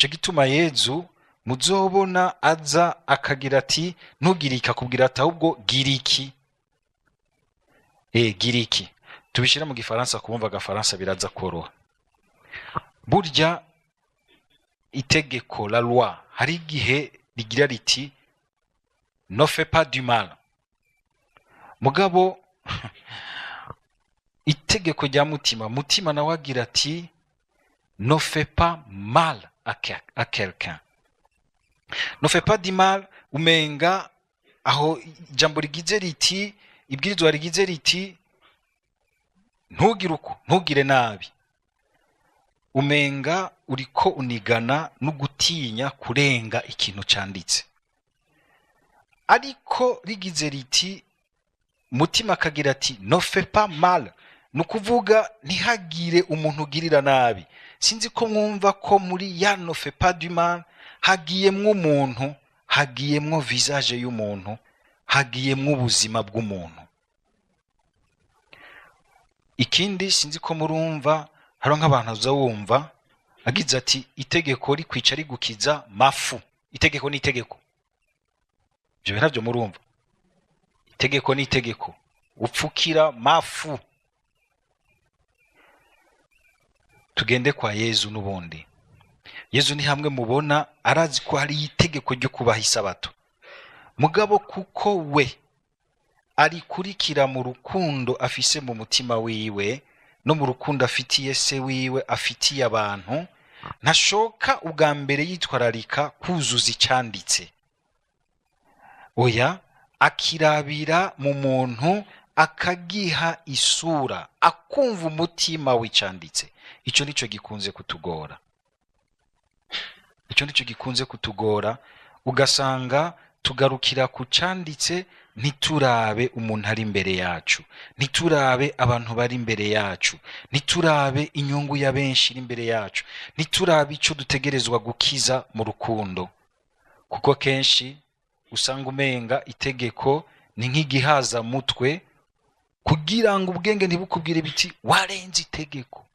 Ico gituma Yezu muzobona aza akagira ati ntugire iki, akubwira ati ahubwo gira iki. Gira iki. Tubishira mu gifaransa, kubumva agafaransa biraza koroha. Burya itegeko, la loi, hari igihe rigira riti ne fais pas du mal, mugabo itegeko rya mutima, mutima nawe agira ati ne fais pas mal à quelqu'un. Ne fais pas du mal, umenga aho ijambo rigize riti, ibwirizwa rigize riti ntugire uko, ntugire nabi, umenga uriko unigana no gutinya kurenga ikintu canditse. Ariko rigize riti, mutima akagira ati ne fais pas mal, ni ukuvuga ntihagire umuntu ugirira nabi. Sinzi ko mwumva ko muri ya ne fais pas du mal hagiyemwo umuntu, hagiyemwo visage y'umuntu, hagiyemwo ubuzima bw'umuntu. Ikindi, sinzi ko murumva, hariho nk'abantu uza wumva agize ati itegeko rikwica rigukiza mafu, itegeko ni itegeko. Ibyo bintu ntabyo murumva? Itegeko ni itegeko, upfukira mafu. Tugende kwa Yezu n'ubundi. Yezu ni hamwe mubona arazi ko hari itegeko ryo kubaha isabato, mugabo kuko we arikurikira mu rukundo afise mu mutima wiwe no mu rukundo afitiye se wiwe, afitiye abantu, ntashoka ubwa mbere yitwararika kuzuza icanditse. Oya, akirabira mu muntu, akagiha isura, akumva umutima w'icanditse. Ico nico gikunze kutugora, ico nico gikunze kutugora, ugasanga tugarukira ku canditse, ntiturabe umuntu ari imbere yacu, ntiturabe abantu bari imbere yacu, ntiturabe inyungu ya benshi iri imbere yacu, ntiturabe ico dutegerezwa gukiza mu rukundo. Kuko kenshi usanga umenga itegeko ni nk'igihaza mutwe, kugira ngo ubwenge ntibukubwire biti warenze itegeko.